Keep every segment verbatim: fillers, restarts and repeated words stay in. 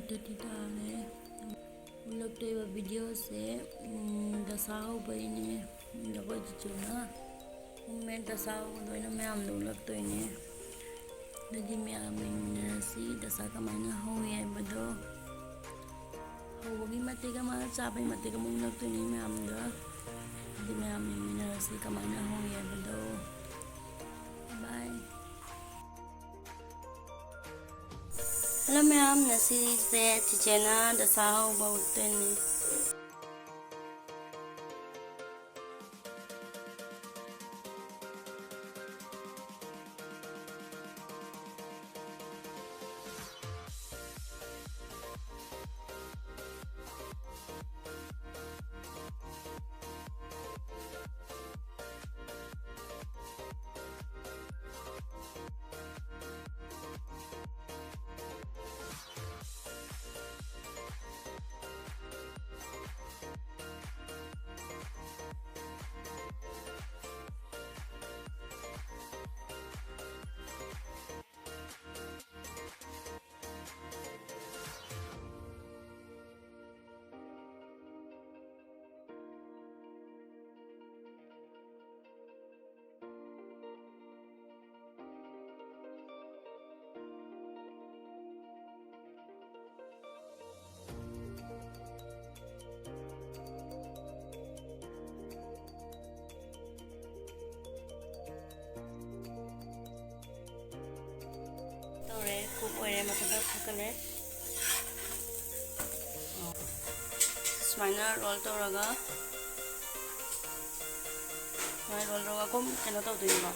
ꯑꯗꯨꯗꯤ ꯇꯥꯔꯦ꯫ ꯎꯠꯂꯛꯇꯣꯏꯕ ꯚꯤꯗꯤꯑꯣꯁꯦ, ꯎꯝ, ꯗꯁꯥ ꯍꯧꯕꯩꯅꯦ꯫ ꯑꯩꯈꯣꯏ ꯆꯤꯆꯦꯅ ꯍꯣꯝꯃꯦꯗ ꯗꯁꯥ ꯍꯧꯕꯗꯣ ꯑꯩꯅ ꯃꯌꯥꯝꯗ ꯎꯠꯂꯛꯇꯣꯏꯅꯦ꯫ ꯑꯗꯨꯗꯤ ꯃꯌꯥꯝ ꯌꯦꯡꯃꯤꯟꯅꯔꯁꯤ ꯗꯁꯥ ꯀꯃꯥꯏꯅ ꯍꯧꯏ ꯍꯥꯏꯕꯗꯣ꯫ ꯍꯧꯕꯒꯤ ꯃꯇꯦꯛ ꯑꯃ, ꯆꯥꯕꯒꯤ ꯃꯇꯦꯛ ꯑꯃ ꯎꯠꯂꯛꯇꯣꯏꯅꯦ ꯃꯌꯥꯝꯗ꯫ ꯑꯗꯨꯗꯤ ꯃꯌꯥꯝ ꯌꯦꯡꯃꯤꯟꯅꯔꯁꯤ ꯀꯃꯥꯏꯅ ꯍꯧꯏ ꯍꯥꯏꯕꯗꯣ꯫ ꯕꯥꯏ꯫ ꯍꯜꯂꯣ ꯃꯌꯥꯝ, ꯉꯁꯤꯁꯦ ꯆꯤꯆꯦꯅ ꯗꯁꯥ ꯍꯧꯕ ꯎꯠꯇꯣꯏꯅꯦ꯫ ꯇꯧꯔꯦ, ꯀꯨꯛ ꯑꯣꯏꯔꯦ, ꯃꯊꯟꯇ ꯐꯨꯠꯀꯠꯂꯦ꯫ ꯁꯨꯃꯥꯏꯅ ꯔꯣꯜ ꯇꯧꯔꯒ, ꯁꯨꯃꯥꯏꯅ ꯔꯣꯜ ꯇꯧꯔꯒ ꯀꯨꯝ ꯀꯩꯅꯣ ꯇꯧꯗꯣꯏꯅꯤꯀꯣ꯫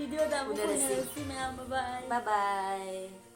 ꯚꯤꯗꯤꯑꯣꯗ ꯑꯃꯨꯛ ꯎꯅꯔꯁꯤ꯫ ꯎꯅꯔꯁꯤ ꯃꯌꯥꯝ, bye bye. Bye bye.